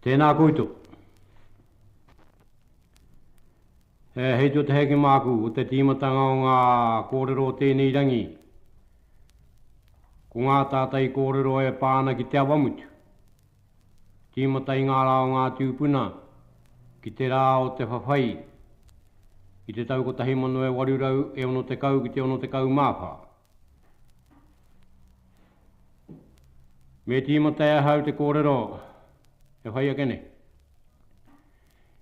Tēnā koutou. He hei tuatahi ake māku o te tīmatanga o ngā kōrero o tēnei rangi. Ko ngā tātai kōrero e pā ana ki Te Awamutu. Tīmata i ngā rā o ngā tūpuna ki te rā o te whawhai i te tau 1860 ki te 64. Me tīmata e ahau te kōrero e whai ake nei.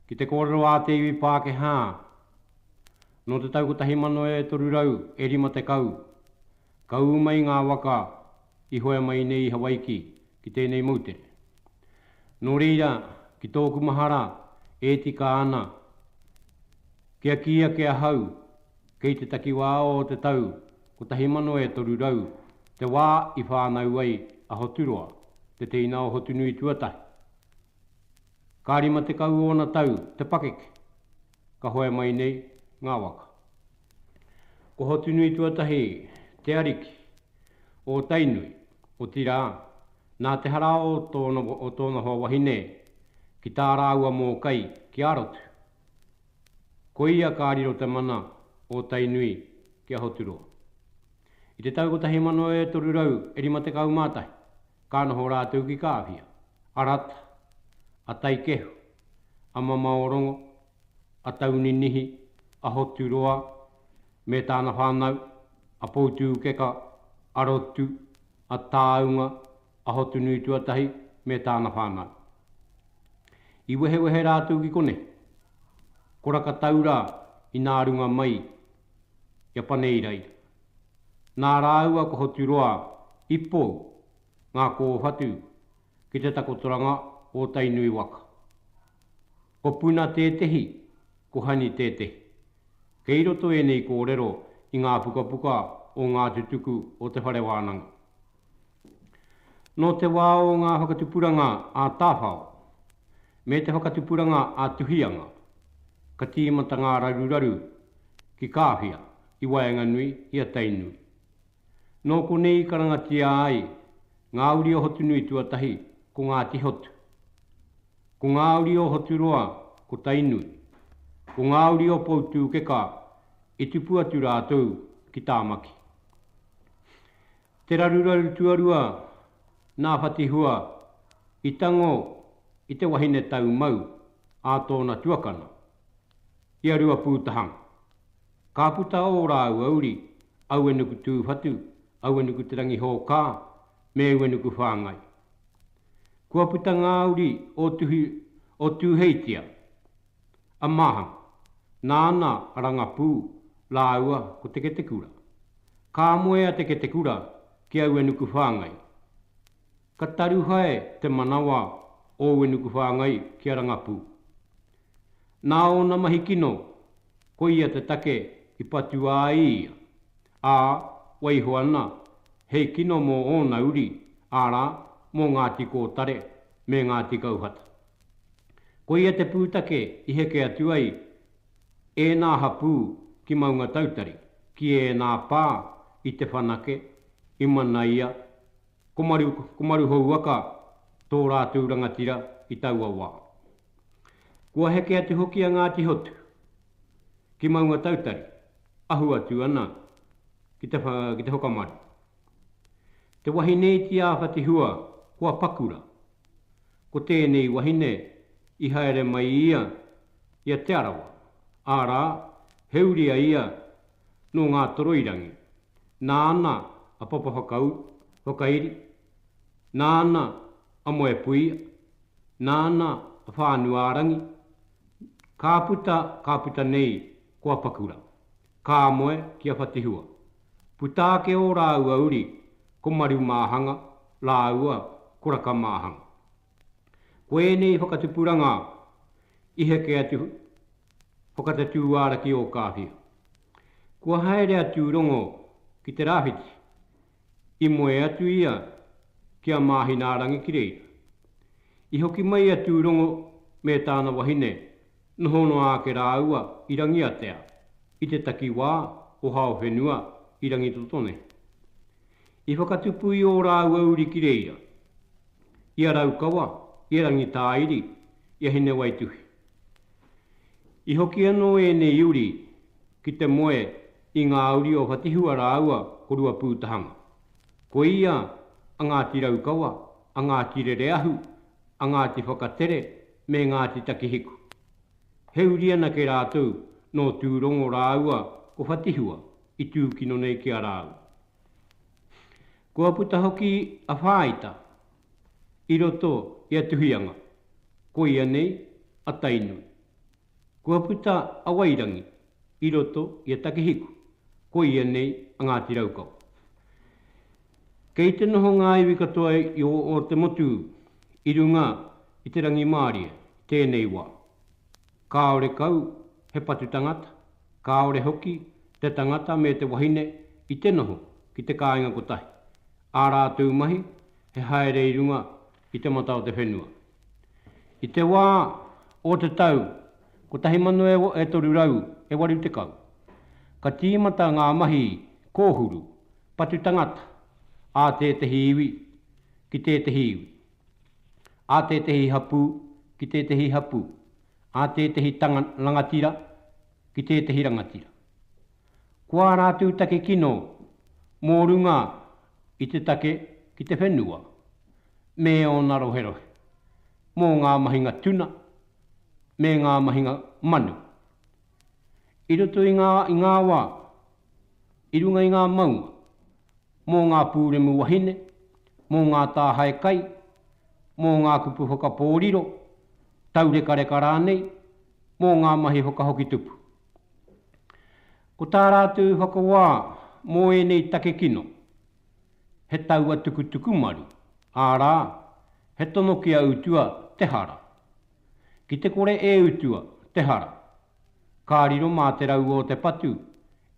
Ki te kōrero a te iwi Pākehā, nō te tau 1350, ka ū mai ngā waka i hoe mai nei i Hawaiki ki tēnei moutere. Nō reira, ki tōku mahara, e tika ana kia kī ake ahau kei te takiwā o te tau 1300 te wā i whānau ai a Hoturoa, te teina o Hotunui tuatahi. Ka 50 ōna tau te pakeke, ka hoe mai nei ngā waka. Ko Hotunui tuatahi te ariki o Tainui, otirā, nā te hara o tōna, o tōna hoa wahine ki tā rāua mōkai ki a Rotu. Koia ka riro te mana o Tainui ki a Hoturoa. I te tau 1351, ka noho rātou ki Kāwhia, a Rata, a Taikehu, a Mamaorongo, a Tauninihi, a Hoturoa, me tāna whānau, a Poutūkeka, a Rotu, a Tāunga, a Hotunuituatahi me tāna whānau. I wehewehe rātou ki konei, ko Rakataura i nā runga mai i a Paneiraira. Nā rāua ko Hoturoa i pou ngā kōwhatu ki te takotoranga o Tainui waka. Ko Puna tētehi, ko Hani tētehi. Kei roto ēnei kōrero i ngā pukapuka o ngā tutuku o te whare wānanga. Nō te wā o ngā whakatupuranga a Tāwhao me te whakatupuranga a Tuhianga ka tīmata ngā raruraru ki Kāwhia i waenganui i a Tainui. Nō konei i karangatia ai ngā uri o Hotunui tuatahi ko Ngāti Hotu. Ko ngā uri o Hoturoa ko Tainui. Ko ngā uri o Poutūkeka i tupu atu rātou ki Tāmaki. Te raruraru tuarua nā Whatihua i tango i te wahine taumau a tōna tuakana, i a Ruapūtahanga. Ka puta ō rāua uri, a Uenukutūwhatu, a Uenukuterangihōkā, me Uenukuwhāngai. Kua puta ngā uri o Tuhi, o Tūheitia, a Māhanga, nāna a Rangapū rāua ko Te Ketekura. Ka moe a Te Ketekura ki a Uenukuwhāngai. Ka taruhae te manawa o Uenukuwhāngai ki a Rangapū. Nā ōna mahi kino, koia te take i patua ai ia, ā, waiho ana hei kino mō ōna uri, arā, mō Ngāti Kōtare me Ngāti Kauwhata. Koia te pūtake i heke atu ai ēnā hapū ki Maungatautari, ki ēnā pā i Te Whanake, i Manaia, ko Maru, ko Maruhouaka tō rātou rangatira i taua wā. Kua heke atu hoki a Ngāti Hotu ki Maungatautari, ahu atu ana ki te, ki te whakamaru. Te wahine iti a Whatihua kua pakura. Ko tēnei wahine i haere mai ia i a Te Arawa, ārā, he uri a ia nō Ngātoroirangi, nāna a Papawhakau, Whakairi, nāna a Moepuia, Nāna a Whānuārangi, ka puta, ka puta nei ko Apakura, ka moe ki a Whatihua. Puta ake ō rāua uri ko Marumāhanga rāua ko Rakamāhanga. Ko ēnei whakatupuranga i heke atu whakatatū-ā-raki o Kāwhia. Kua haere a Tūrongo ki te rāwhiti, I moe atu ia ki a Māhinārangi ki reira. I hoki mai a Tūrongo me tāna wahine, noho noa ake rāua i Rangiatea, i te takiwā o Haowhenua i Rangitotone. I whakatupu i ō rāua uri ki reira, i a Raukawa. i a Rangitāiri, i a Hinewaituhi. I hoki anō ēnei uri ki te moe i ngā uri o Whatihua rāua ko Ruapūtahanga. Ko ia a Ngāti Raukawa, a Ngāti Rereahu, a Ngāti Whakatere me Ngāti Takihiku. He uri anake rātou nō Tūrongo rāua ko Whatihua i tūkino nei ki a rāua. Kua puta hoki a Whāita i roto i a Tuhianga, koia nei a Tainui. Kua puta a Wairangi i roto i a Takihiku, koia nei a Ngāti Raukawa. Kei te noho ngā iwi katoa i o te motu i runga i te rangimārie i tēnei wā. Kāore kau he patu tangata, kāore hoki te tangata me te wahine i te noho ki te kāinga kotahi. Ā rātou mahi he haere i runga i te mata o te whenua. I te wā o te tau 1380, ka tīmata ngā mahi kōhuru patu tangata a tētehi iwi ki tētehi iwi, a tētehi hapū ki tētehi hapū, a tētehi rangatira ki tētehi rangatira. Ko ā rātou take kino mō runga i te take ki te whenua me ōna roherohe, mō ngā mahinga tuna me ngā mahinga manu. I roto i ngā i ngā wā, i runga i ngā maunga, mō ngā pūremu wahine, mō ngā tāhae kai, mō ngā kupu whakapōriro, taurekareka rānei, mō ngā mahi whakahoki tupu. Ko tā rātou whakawā mō ēnei take kino, he taua tukutuku maru, ārā, he tono kia utua te hara. Ki te kore e utua te hara, ka riro mā te rau o te patu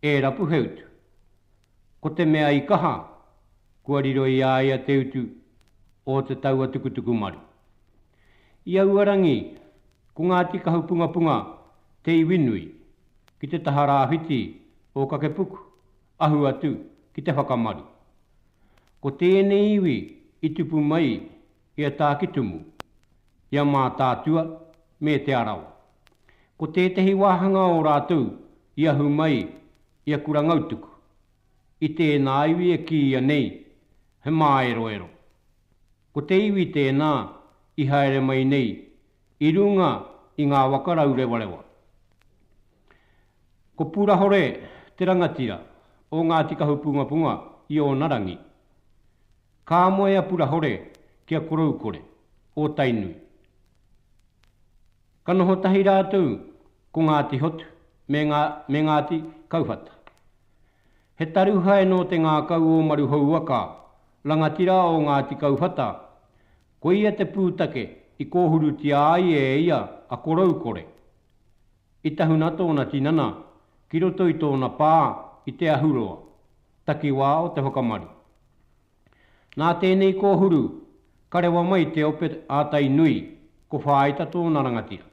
e rapu he utu. Ko te mea i kaha, kua riro i a ia te utu o te taua tukutuku maru. I aua rangi, ko Ngāti Kahupungapunga te iwi nui, ki te taha rāwhiti o Kakepuku, ahu atu ki te whakamaru. Ko tēnei iwi i tupu mai i a Tākitumu, i a Mātaatua me Te Arawa. Ko tētehi wāhanga o rātou i ahu mai i a Kurangautuku, i tēnā iwi e kīia nei he māeroero. Ko te iwi tēnā i haere mai nei i runga i ngā waka raurewarewa. Ko Purahore te rangatira o Ngāti Kahupungapunga i ōna rangi. Ka moe a Purahore ki a Koroukore, o Tainui. Ka noho tahi rātou ko Ngāti Hotu me ngā, me Ngāti Kauwhata. He taruhae nō te ngākau o Maruhouaka, rangatira o Ngāti Kauwhata, koia te pūtake i kōhurutia ai e ia a Koroukore. I tahuna tōna tinana ki roto i tōna pā i Te Ahuroa, takiwā o Te Whakamaru. Nā tēnei kōhuru, ka rewa mai te ope a Tainui, ko Whāita tōna rangatira,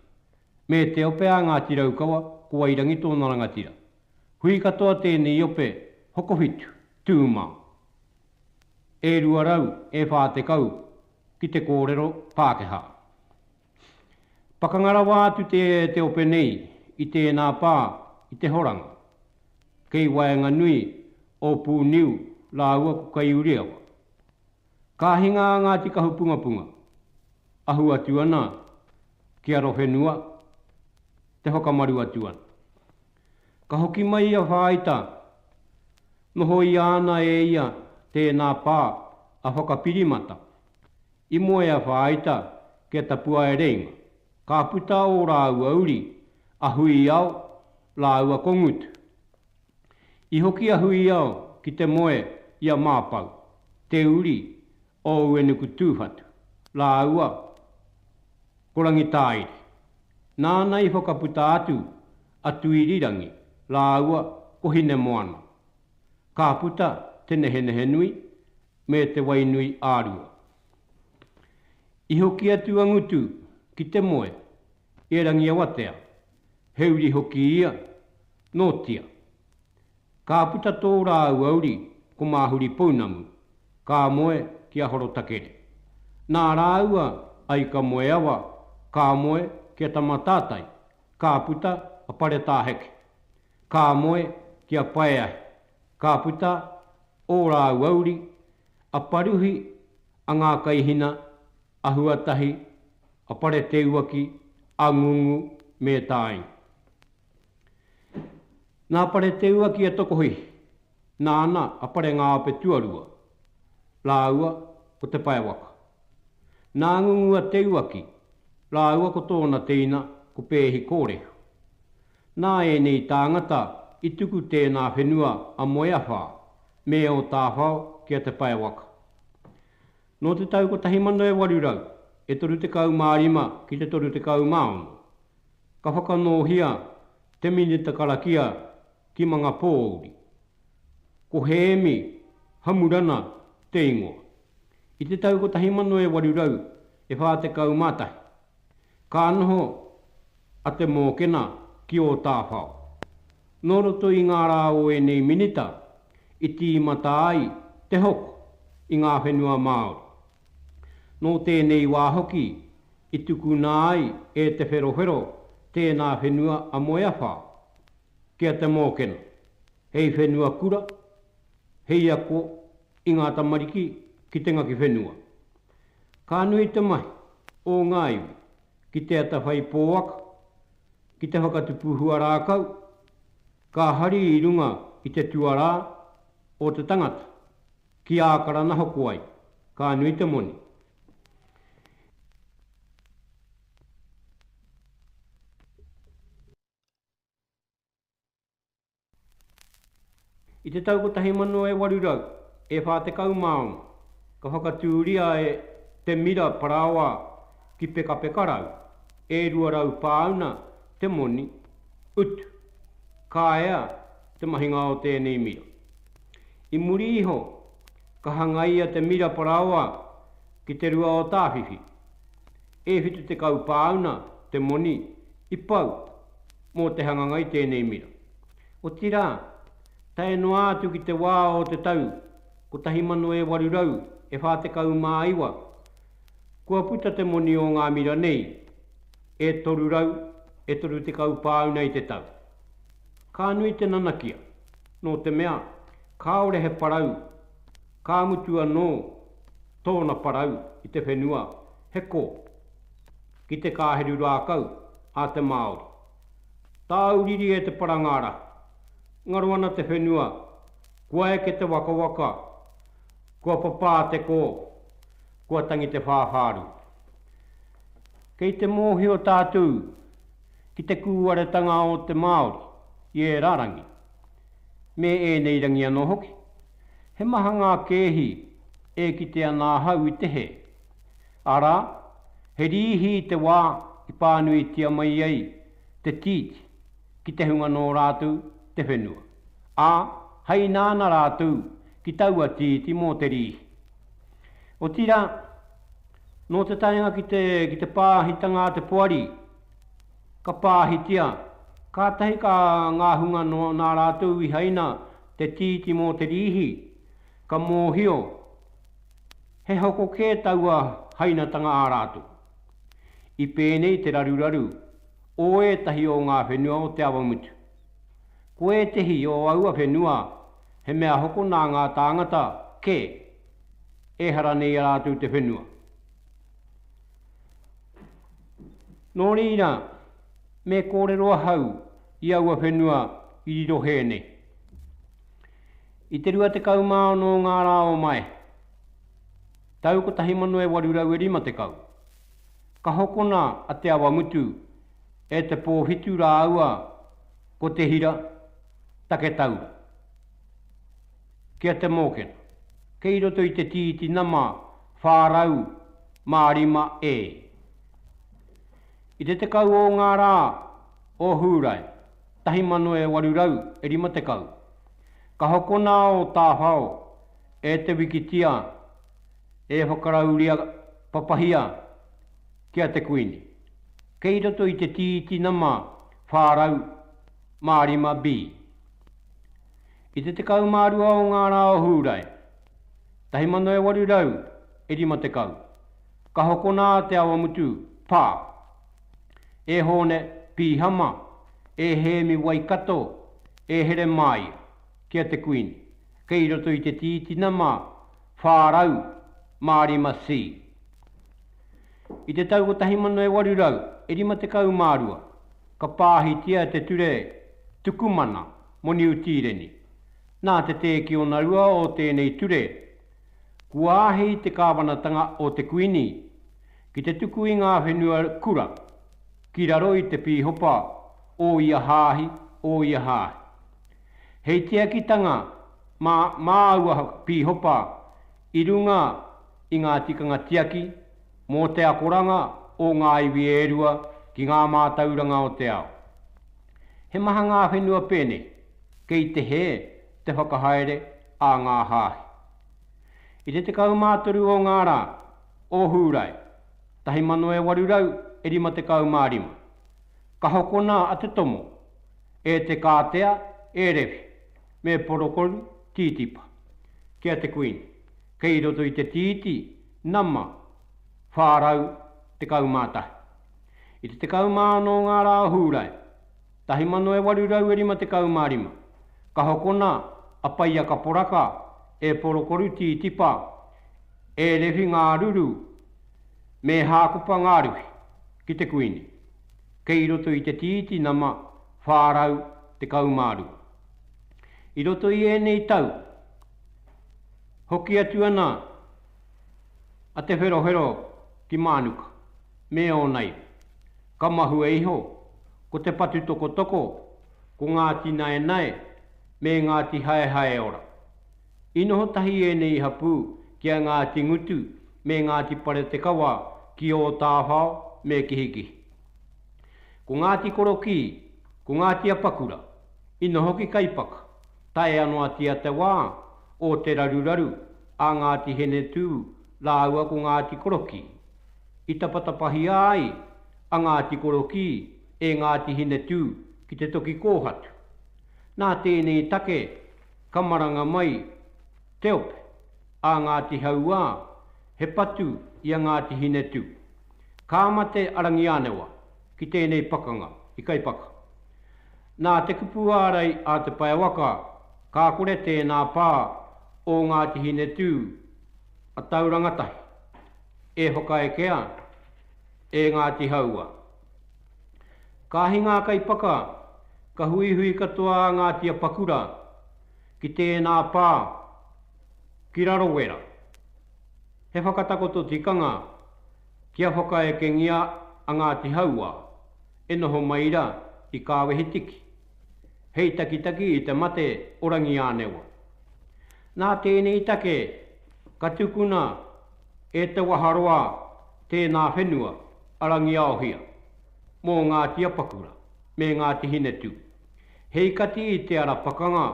me te ope a Ngāti Raukawa, ko Wairangi tōna rangatira. Hui katoa tēnei ope hokowhitu, tūma, e 200 e 40 ki te kōrero Pākehā. Pakanga rawa atu te te ope nei i tēnā pā i Te Horanga, kei waenganui o Pūniu rāua ko Kaiureawa. Ka hinga a Ngāti Kahupungapunga, ahu atu ana ki Arowhenua, te whakamaru atu ana. Ka hoki mai a Whāita, nohoia ana e ia tēnā pā a Whakapirimata, I moe a Whāita ki a Tapuaereinga, ka puta ō rāua uri, a Huiao rāua ko Ngutu. I hoki a Huiao ki te moe i a Māpau, te uri o Uenukutūwhatu, rāua ko Rangitāiri. Nāna i whakaputa atu a Tuirirangi rāua ko Hinemoana. Ka puta te nehenehenui me te wainui ā-rua. I hoki atu a Ngutu ki te moe i a Rangiawatea, he uri hoki ia nō Tia. Ka puta tō rāua uri ko Māhuripounamu, ka moe ki a Horotakere. Nā rāua. a Ikamoeawa, ka moe ki a Tamatātai, ka puta a Paretāheke. Ka moe ki a Paeahi, ka puta ō rāua uri, a Paruhi, a Ngākaihina, a Huatahi, a Pareteuaki, a Ngungu me Tāinga. Nā Pareteuaki a Tokohihi, nāna a Parengāope tuarua, rāua ko Te Paewaka. Nā Ngungu a Teuaki, rāua ko tōna teina ko Pēhi Kōrehu. Nā ēnei tāngata i tuku tēnā whenua a Moeawhā me Ōtāwhao ki a Te Paewaka. Nō te tau 1800 e 35 ki te 36, ka whakanōhia te minita karakia ki Mangapōuri. Ko Hēmi Hamurana te ingoa. I te tau 1841, ka noho a Te Mōkena ki Ōtāwhao. Nō roto i ngā rā o ēnei minita i tīmata ai te hoko i ngā whenua Māori. Nō tēnei wā hoki i tukuna ai e Te Wherowhero tēnā whenua a Moeawhā ki a Te Mōkena, hei whenua kura, hei ako i ngā tamariki ki te ngaki whenua. Ka nui te mahi o ngā iwi ki te atawhai pōaka, ki te whakatupu huarākau, ka hari i runga i te tuarā o te tangata. Ki Ākarana hoko ai, ka nui te moni. I te tau 1846, ka whakatūria e Te Mira Parāoa ki Pekapekarau, e 200 pāuna te moni, utu. Ka ea te mahinga o tēnei mira. I muri iho, ka hangaia te mira parāoa ki te rua o Tāwhiwhi. E 70 pāuna te moni i pau mō te hanganga i tēnei mira. Otirā, tae noa atu ki te wā o te tau 1849, kua puta te moni o ngā mira nei, e 300, e 30 pāuna i te tau. Ka nui te nanakia, nō te mea, kāore he parau, ka mutu anō tōna parau i te whenua, he kō, ki te kāheru rākau a te Māori. Tāuriri e te parangārahu, ngaro ana te whenua, kua eke te wakawaka, kua papā te kō, kua tangi te whāwhāru. Kei te mōhio tātou ki te kūaretanga o te Māori i ērā rangi, me ēnei rangi anō hoki. He maha ngā kēhi e kite ana ahau i te hē. Arā, he rīhi i te wā i pānuitia mai ai te tīti ki te hunga nō rātou te whenua, ā, haina ana rātou ki taua tīti mō te rīhi. Otirā, nō te taenga ki te, ki te pāhitanga a te poari, ka pāhitia, kātahi ka ngā hunga nō, nā rātou i haina te tīti mō te rīhi, ka mōhio he hoko kē taua hainatanga a rātou. I pēnei te raruraru o ētahi o ngā whenua o Te Awamutu. Ko ētehi o aua whenua he mea hoko nā ngā tāngata kē, ehara nei i a rātou te whenua. Nō reira, me kōrero ahau i aua whenua i riro hē nei. I te 26 o ngā rā o Maehe, tau 1850, ka hokona a Te Awamutu e Te Pōwhitu rāua ko Te Hira Taketaura ki a Te Mōkena, kei roto i te tīti nama 405 E. I te 10 o ngā rā o Hūrae, 1850, ka hokona a Ōtāwhao e Te Wikitia e Whakarauria Papahia ki a Te Kuini, kei roto i te tīti nama 405 B. I te 12 o ngā rā o Hūrae, 1850, Ka hokona a Te Awamutu pā e Hōne Pīhama, e Hēmi Waikato, e Heremāia, ki a te Kuini, kei roto i te tīti nama 405 C. I te tau 1852, ka pāhitia te ture tuku mana mō Niu Tīreni. Nā te tēkionarua o tēnei ture, kua āhei te kāwanatanga o te Kuini ki te tuku i ngā whenua kura ki raro i te pīhopa o ia hāhi, o ia hāhi. Hei tiakitanga mā mā aua pīhopa i runga i ngā tikanga tiaki mō te akoranga o ngā iwi e rua ki ngā mātauranga o te ao. He maha ngā whenua pēnei kei te hē te whakahaere a ngā hāhi. I te 13 o ngā rā o Hūrae, 1855, ka hokona a Te Tomo e Te Kātea, e Rewi, me Porokoru Tītipa, ki a Te Kuini, kei roto i te tīti nama 411. I te 16 o ngā rā o Hūrae, 1855, ka hokona a Paiaka Poraka e Porokoru Tītipa, e Rewi Ngāruru me Hākopa Ngāruhi ki te Kuini, kei roto i te tīti nama 412. I roto i ēnei tau, hoki atu ana a Te Wherowhero ki Mānuka me ōna iwi. Ka mahue iho ko Te Patutokotoko, ko Ngāti Naenae me Ngāti Haehaeora. I noho tahi ēnei hapū ki a Ngāti Ngutu me Ngāti Paretekawa ki Ōtāwhao me Kihikihi. Ko Ngāti Korokī, ko Ngāti Apakura, i noho ki Kaipaka, taea noatia te wā o te raruraru a Ngāti Hinetū rāua ko Ngāti Korokī. I tapatapahia ai a Ngāti Korokī e Ngāti Hinetū ki te toki kōhatu. Nā tēnei take ka maranga mai te ope a Ngāti Hauā he patu i a Ngāti Hinetū. Ka mate a Rangiānewa ki tēnei pakanga i Kaipaka. Nā te kupu ārai a Te Paewaka ka kore tēnā pā o Ngāti Hinetū a Taurangatahi e whakaekea e Ngāti Hauā. Ka hinga a Kaipaka, ka huihui katoa a Ngāti Apakura ki tēnā pā, ki Rarowera. He whakatakoto tikanga kia whakaekengia a Ngāti Hauā e noho mai rā i Kāwehitiki, hei takitaki i te mate o Rangiānewa. Nā tēnei take ka tukuna e Te Waharoa tēnā whenua a Rangiaohia mō Ngāti Apakura me Ngāti Hinetū, hei kati i te ara pakanga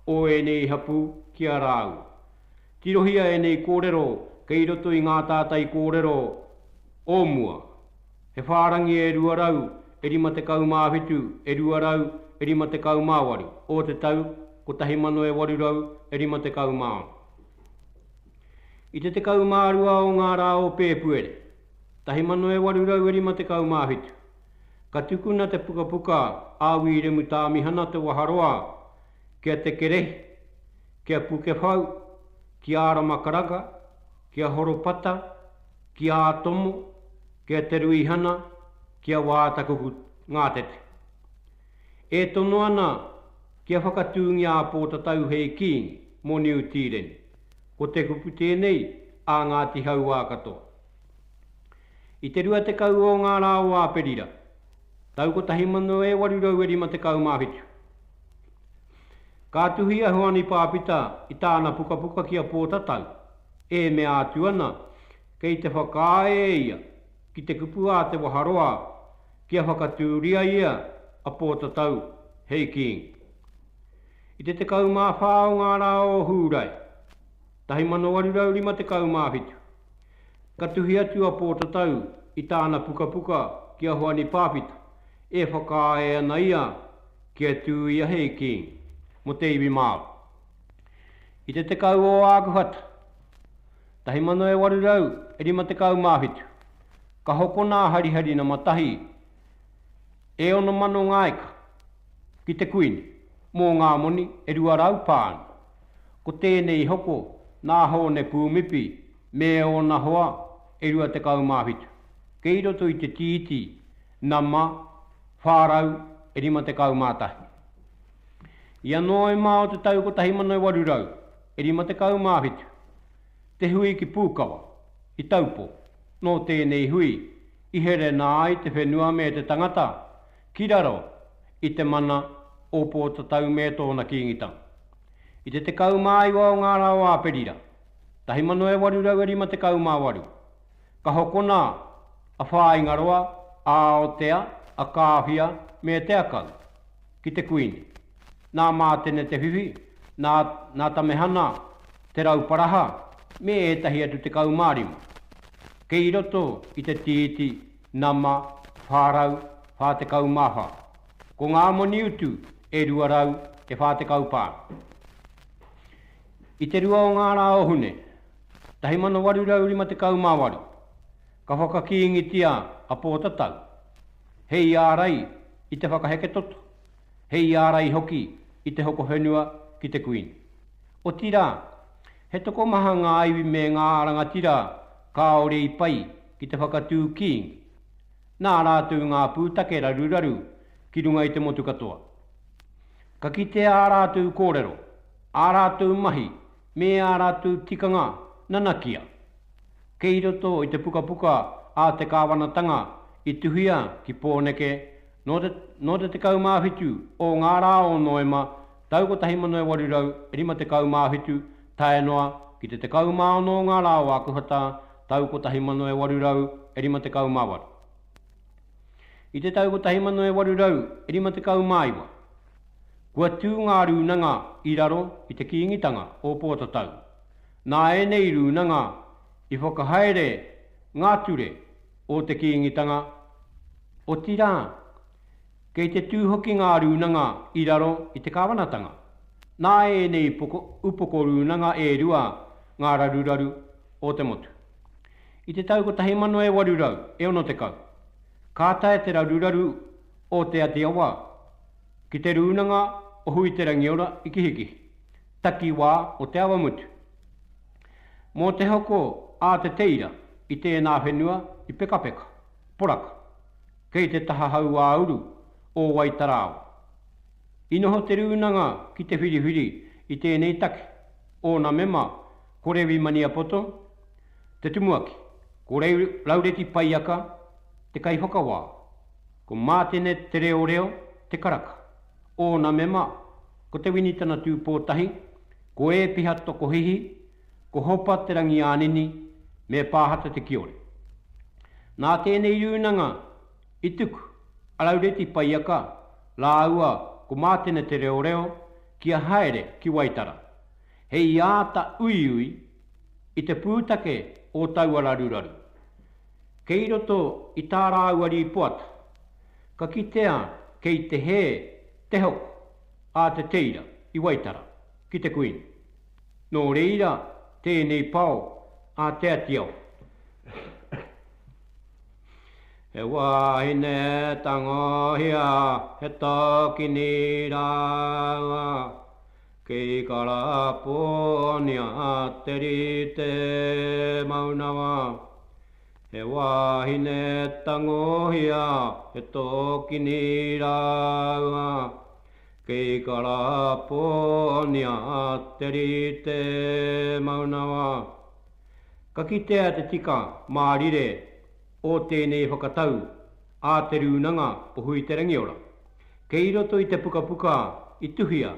o ēnei hapū ki a rāua. Tirohia ēnei kōrero kei roto i ngā tātai kōrero o mua. He whārangi e 257, e 258 o te tau 1856. I te 12 o ngā rā o Pēpuere, 1857, ka tukuna te pukapuka a Wiremu Tāmihana Te Waharoa ki a Te Kerehi, ki a Pukewhau, ki a Arama Karaka, ki a Horopata, ki a Ātomo, ki a Te Ruihana, ki a Wātakuku Ngātete. E tono ana kia whakatūngia a Pōtatau hei Kīngi mō Niu Tīreni. Ko te kupu tēnei a Ngāti Hauā katoa. I te 20 o ngā rā o Āperira, tau 1857, ka tuhi a Hoani Pāpita i tāna pukapuka ki a Pōtatau, e mea atu ana kei te whakaae e ia ki te kupu a Te Waharoa kia whakatūria ia a Pōtatau hei Kīngi. I te 14 o ngā rā o Hūrae, 1857, ka tuhi atu a Pōtatau i tāna pukapuka ki a Hoani Pāpita e whakaae ana ia kia tū ia hei Kīngi mō te iwi Māori. I te 10 o Ākuhata, 1857. Ka hokona a Harihari nama tahi e 6,000 ngā eka ki te Kuini mō ngā moni e 200 pāuna. Ko tēnei hoko nā Hōne Pūmipi me ōna hoa e 27, kei roto i te tīti nama 451. I a Noema o te tau 1857, te hui ki Pūkawa, i Taupō, nō tēnei hui i herena ai te whenua me te tangata ki raro i te mana o Pōtatau me tōna Kīngitanga. I te 19 o ngā rā o Āperira, 1858, ka hokona a Whāingaroa, a Aotea, a Kāwhia me Te Akau ki te Kuini. Nā Mātene Te Whiwhi, nā, nā Tamehana Te Rauparaha me ētahi atu 15. Kei roto i te tīti nama 444. Ko ngā moni utu e 200 e 40 pāna. I te rua o ngā rā o Hune, 1858, ka whakakīngitia a Pōtatau, hei ārai i te whakaheke toto, hei ārai hoki i te hoko whenua ki te Kuini. Otirā, he tokomaha ngā iwi me ngā rangatira kāore i pai ki te whakatū kīngi. Nā rātou ngā pūtake raruraru ki runga i te motu katoa. Ka kitea ā rātou kōrero, ā rātou mahi me ā rātou tikanga nanakia. Kei roto i te pukapuka a te kāwanatanga i tuhia ki Pōneke nō te, nō te 17 o ngā rā o Noema tau 1857 tae noa ki te 16 o ngā rā o Ākuhata tau 1858. I te tau 1859, kua tū ngā rūnanga i raro i te Kīngitanga o Pōtatau. Nā ēnei rūnanga i whakahaere ngā ture o te Kīngitanga, otirā, kei te tū hoki ngā rūnanga i raro i te kāwanatanga. Nā ēnei upoko rūnanga e rua ngā raruraru o te motu. I te tau 1860, ka tae te raruraru o Te Ati Awa ki te rūnanga o Huiterangiora i Kihikihi, takiwā o Te Awamutu. Mō te hoko a Te Teira i tēnā whenua i Pekapeka, Poraka, kei te taha hauāuru o Waitarāwa. I noho te rūnanga ki te whiriwhiri i tēnei take, ōna mema ko Rewi Maniapoto, te tumuaki, ko Raureti Paiaka, te kaiwhakawā, ko Mātene Te Reoreo, te karaka, ōna mema ko Te Winitana Tūpōtahi, ko Ēpiha Tokohihi, ko Hopa Te Rangiānini me Pāhata Te Kiore. Nā tēnei rūnanga i tuku a Raureti Paiaka rāua ko Mātene Te Reoreo kia haere ki Waitara, hei āta uiui i te pūtake o taua raruraru. Kei roto i tā rāua rīpoata, ka kitea kei te hē te hoko a Te Teira i Waitara ki te Kuini. Nō reira tēnei pao a Te Atiawa. He wahine tangohia, he tokini rāua, Kei Karaponia te rite maunawa, He wahine tangohia, he tokini rāua, Kei Karaponia te rite maunawa. Ka kitea te tika mārire o tēnei whakatau a Te Rūnanga o Huiterangiora. Kei roto i te pukapuka i tuhia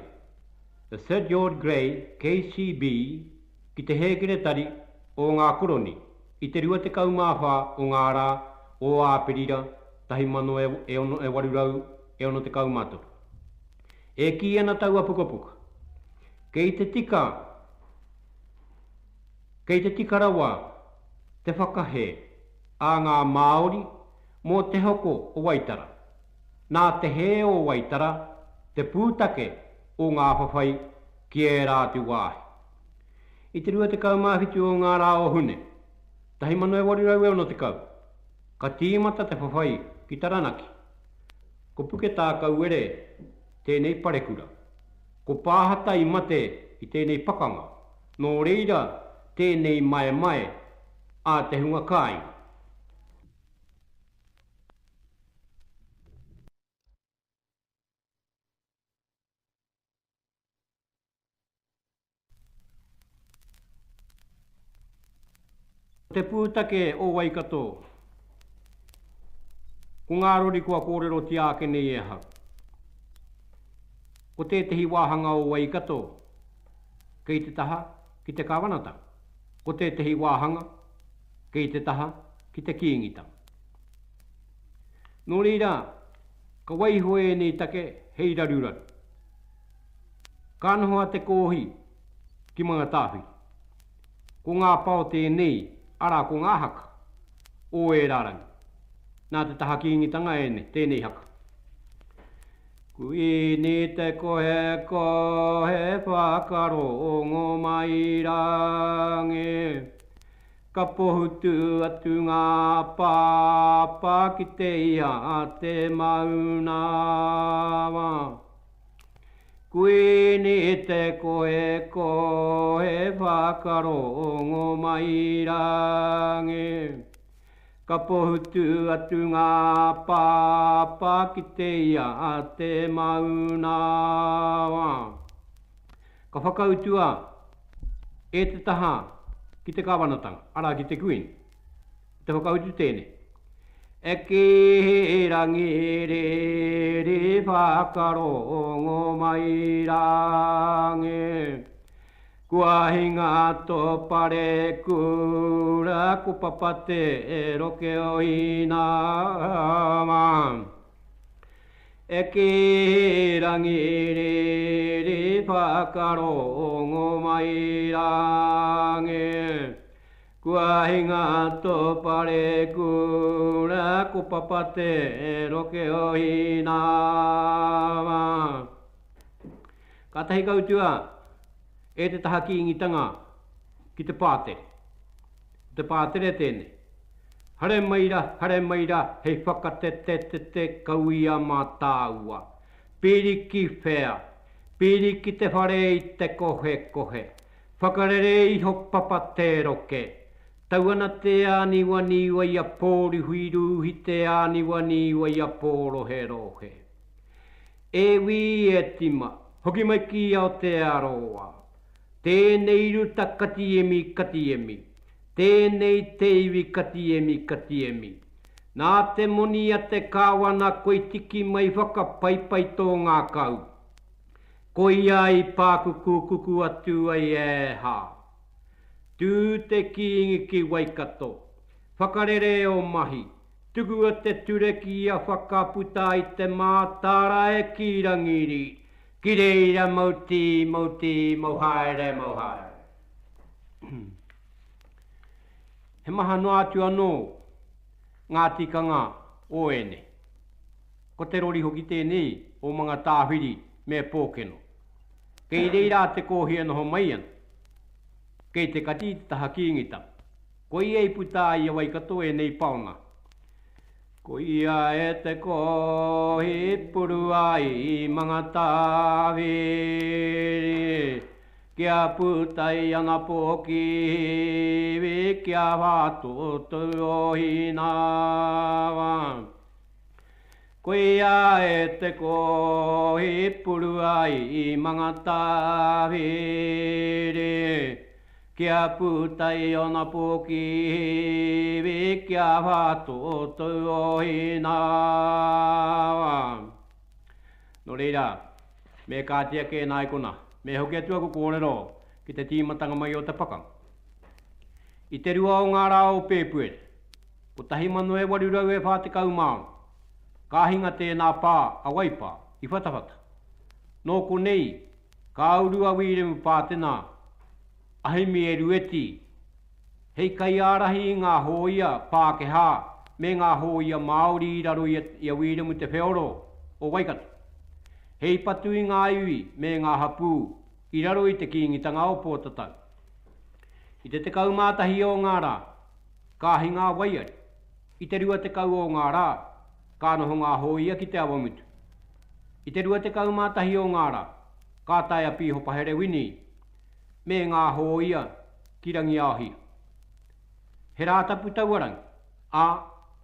The Sir George Grey KCB ki te Hēkeretari o ngā Koroni i te 24 o ngā rā o Āperira 1863. E kī ana taua pukapuka, kei te tika, kei te tika rawa te whakahē a ngā Māori mō te hoko o Waitara. Nā te hē o Waitara te pūtake o ngā whawhai ki ērā atu wāhi. I te 27 o ngā rā o Hune, 1860. Ka tīmata te whawhai ki Taranaki. Ko Puketākauere tēnei parekura. Ko Pāhata i mate i tēnei pakanga, nō reira tēnei maemae a te hunga kāinga. Ko te pūtake o Waikato, ko ngā rori kua kōrerotia ake nei e ahau. Ko tētehi wāhanga o Waikato kei te taha ki te kāwanatanga, ko tētehi wāhanga kei te taha ki te Kīngitanga. Nō reira, ka waiho ēnei take hei raruraru. Ka noho a Te Kōhi ki Mangatāwhiri. Ko ngā pao tēnei, arā ko ngā haka, o ērā rangi. Nā te taha Kīngitanga ēnei, tēnei haka. Kuini te kohe kohe whakarongo mai rangi. Ka pohutu atu ngā pāpā ki te iha a te maunawa. Kuini te kohe kohe whakarongo mai rangi. Ka pohutu atu ngā pāpā ki te ia a te maunawa. Ka whakautua e te taha ki te kāwanatanga, arā ki te Kuini. Ko te whakautu tēnei. E ki rangi riri whakarongo mai rangi. Kua hinga to parekura ko papa te roke o Hinaama. E ki rangi riri whakarongo mai rangi. Kua hinga tō parekura ko Papa te roke o Hinawa. Kātahi ka utua e te taha Kīngitanga ki te pātere. Ko te pātere tēnei. Hare mai ra, hare mai ra, hei whakatetetete kau ia mā tāua. Piri ki whea? Piri ki te whare i te kohekohe. Whakarere iho papa te roke. Tau ana te āniwaniwa i a Pōrihuirūhi te āniwaniwa i a Pōroherohe. E wī e tima, hoki mai ki Aotearoa. Tēnei ruta katiemi katiemi. Tēnei te iwi katiemi katiemi. Nā te moni a te Kāwana koi tiki mai whakapaipai tō ngākau. Koia i pākukukuku atu ai e hā. Tū te Kīngi ki Waikato. Whakarere ō mahi. Tukua te ture kia whakaputa i te mātārae ki Rangiri. Ki reira mau tī, mau tī, mau haere, mau haere. He maha noa atu anō ngā tikanga o ēnei. Ko te rori hoki tēnei o Mangatāwhiri me Pōkeno. Kei reira a Te Kōhi e noho mai ana. Kei te kati i te taha Kīngitanga. Koia i puta ai i a Waikato ēnei paona. Koia e Te Kōhi puru ai i Mangatāwhiri, kia puta i ana pōkiwi, kia whātōtō o Hinawa. Koia e te kōhi purua i Mangatāwhiri, kia puta i ōna pōkiwi, kia whātōtō o Hinawa. Nō reira, me kāti ake nā i konā, me hoki atu aku kōrero ki te tīmatanga mai o te pakanga. I te rua o ngā rā o Pēpuere, 1846, ka hinga tēnā pā a Waipā i Whatawhata. Nō konei, ka uru a Wīremu Pātena, a Himi Erueti, hei kaiārahi i ngā hōia Pākehā me ngā hōia Māori i raro i a Wīremu Te Wheoro o Waikato, hei patu i ngā iwi me ngā hapū i raro i te Kīngitanga o Pōtatau. I te 11 o ngā rā, Ka hinga a Waiari. I te 20 o ngā rā, ka noho ngā hōia ki Te Awamutu. I te 21 o ngā rā, ka tae a Pīhopa Herewini me ngā hōia ki Rangiaohia. He Rātapu taua rangi, ā,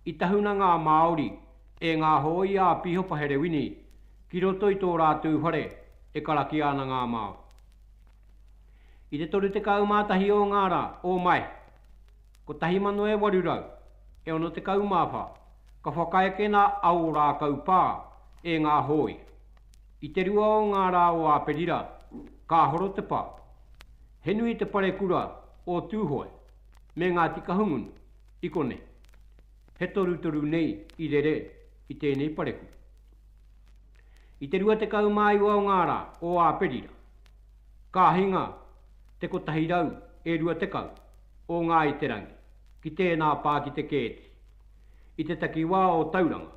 i tahuna ngā Māori e ngā hōia a Pīhopa Herewini ki roto i tō rātou whare e karakia ana ngā Māori. I te 31 o ngā rā o Maehe, 1864, ka whakaekena a Ōrākau Pā e ngā hōia. I te rua o ngā rā o Āperira, ka horo te pā. He nui te parekura o Tūhoe me Ngāti Kahungunu i konei. He torutoru nei i rere i tēnei parekura. I te 29 o ngā rā o Āperira, ka hinga te 100 e 20 o Ngāi Te Rangi ki tēnā pā ki Te Kēti, i te takiwā o Tauranga.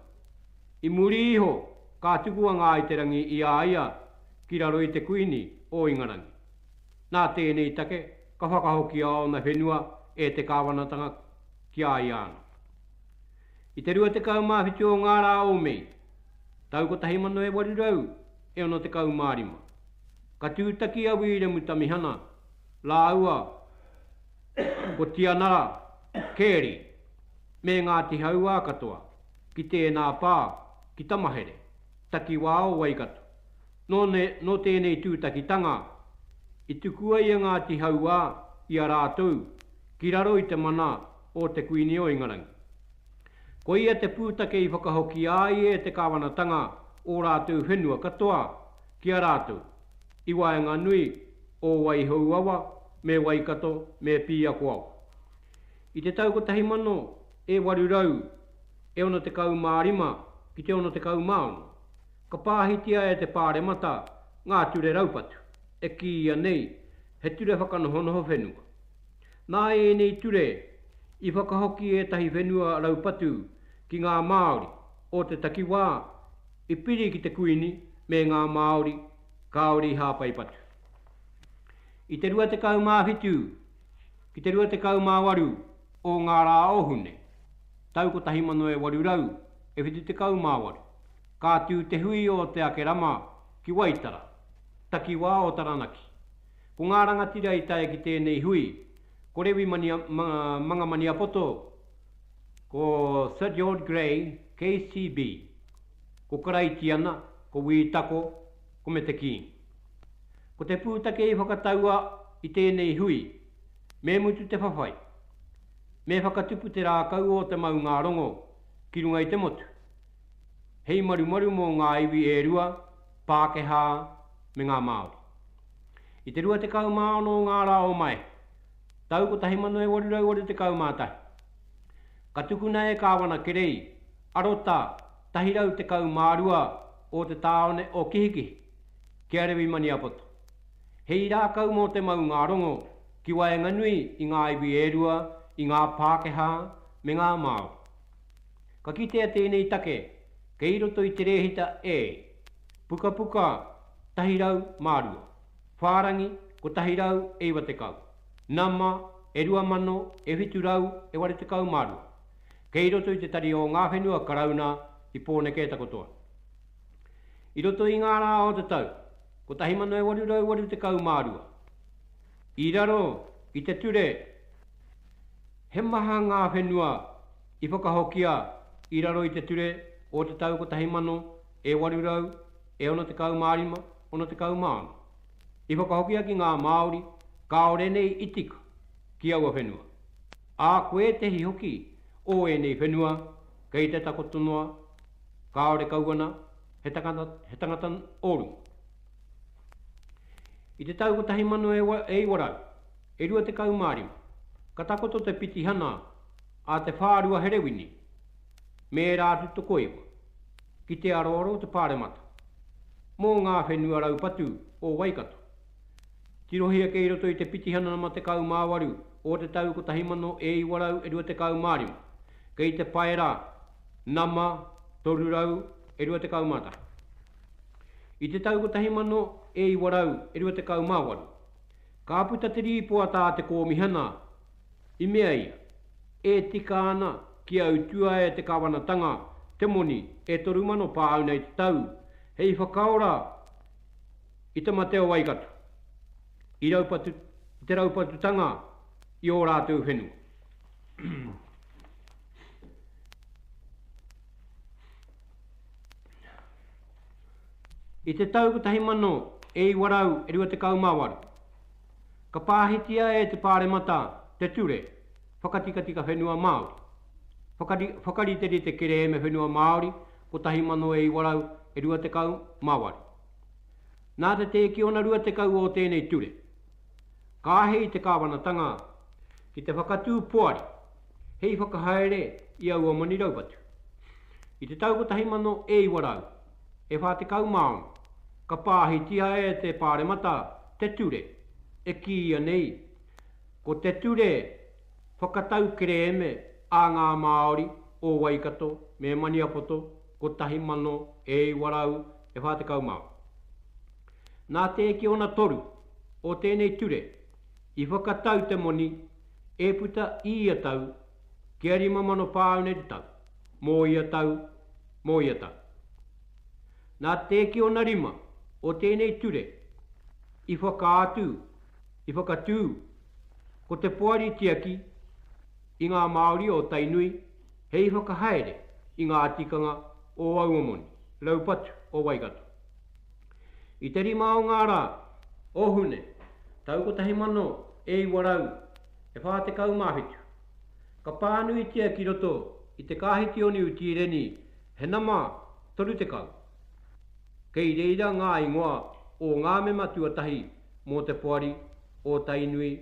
I muri iho ka tuku a Ngāi Te Rangi i a ia ki raro i te Kuini o Ingarangi. Nā tēnei take ka whakahokia ōna whenua e te kāwanatanga ki a ia anō. I te 27 o ngā rā o Mei, tau 1865, ka tūtaki a Wiremu Tamihana rāua ko Tianara Carey me Ngāti Hauā katoa ki tēnā pā ki Tamahere, takiwā o Waikato. Nō, nō tēnei tūtakitanga i tukua i a Ngāti Hauā i a rātou ki raro i te mana o te Kuini o Ingarangi. Koia te pūtake i whakahokia ai e te kāwanatanga ō rātou whenua katoa ki a rātou i waenganui o Waihouawa me Waikato me Pīakoawa. I te tau 1865 ki te 66, ka pāhitia e te Pāremata ngā ture raupatu, e kīia nei he ture whakanohonoho whenua. Nā ēnei ture i whakahoki ētahi whenua raupatu ki ngā Māori o te takiwā i piri ki te Kuini me ngā Māori kāore i hāpai patu. I te 27 ki te 28 o ngā rā o Hune, tau 1878, ka tū te hui o Te Akerama ki Waitara, takiwā o Taranaki. Ko ngā rangatira i tae ki tēnei hui, ko Rewi Mania, Manga Maniapoto, ko Sir George Grey, KCB, ko Karaitiana, ko Wī Tako, ko Mete Kīngi. Ko te pūtake i whakataua i tēnei hui, me mutu te whawhai, me whakatupu te rākau o te maungārongo ki runga i te motu, hei marumaru mō ngā iwi e rua, Pākehā me ngā Māori. I te 26 o ngā rā o Maehe, tau 1881, ka tukuna e Kāwana Kerei arota 112 o te tāone o Kihikihi ki a Rewi Maniapoto, hei rākau mō te maungārongo ki waenganui i ngā iwi e rua, i ngā Pākehā me ngā Māori. Ka kitea tēnei take kei roto i te rēhita E, pukapuka 102, whārangi 190, nama e 2,000 e 782, kei roto i te Tari o Ngā Whenua Karauna i Pōneke takoto ana. I roto i ngā rā o te tau 1882, i raro i te ture he maha ngā whenua i whakahokia i raro i te ture o te tau 1865, 66, i whakahokia ki ngā Māori kāore nei i tika ki aua whenua, ā, ko ētehi hoki o ēnei whenua kei te takoto noa kāore kau ana he tangata, he tangata o runga. I te tau 1925, ka takoto te pitihana a Te Whārua Herewini me ērā atu tokoiwa ki te aroaro o te Pāremata mō ngā whenua raupatu o Waikato. Tirohia kei roto i te pitihana nama 18 o te tau 1925, kei te paera nama 321. I te tau 1928, ka puta te rīpoata a te Kōmihana i mea ia, e tika ana. kia utua e te kāwanatanga te moni e 3,000 pāuna i te tau hei whakaora i te mate o Waikato i raupatu, i te raupatutanga i ō rātou whenua. I te tau 1928, ka pāhitia e te Pāremata te Ture Whakatikatika Whenua Māori, Whakariterite Kerēme Whenua Māori 1928. Nā te tēkiona 20 o tēnei ture, ka āhei te kāwanatanga ki te whakatū poari hei whakahaere i aua moni raupatu. I te tau 1946, ka pāhitia e te Pāremata te ture e kīia nei ko Te Ture Whakatau Kerēme a ngā Māori o Waikato me Maniapoto 1946. Nā Te Ekiona Toru o tēnei ture i whakatau te moni e puta i ia tau kia 5,000 pāuna i te tau, mō ia tau, mō ia tau. Nā Te Ekiona Rima o tēnei ture i whakaatu, i whakatū ko te Poari Tiaki i ngā Māori o Tainui hei whakahaere i ngā tikanga o aua moni raupatu o Waikato. I te rima o ngā rā o Hune, tau 1947, ka pānuitia ki roto i te Kāhiti o Niu Tīreni he nama 30, kei reira ngā ingoa o ngā mema tuatahi mō te Poari o Tainui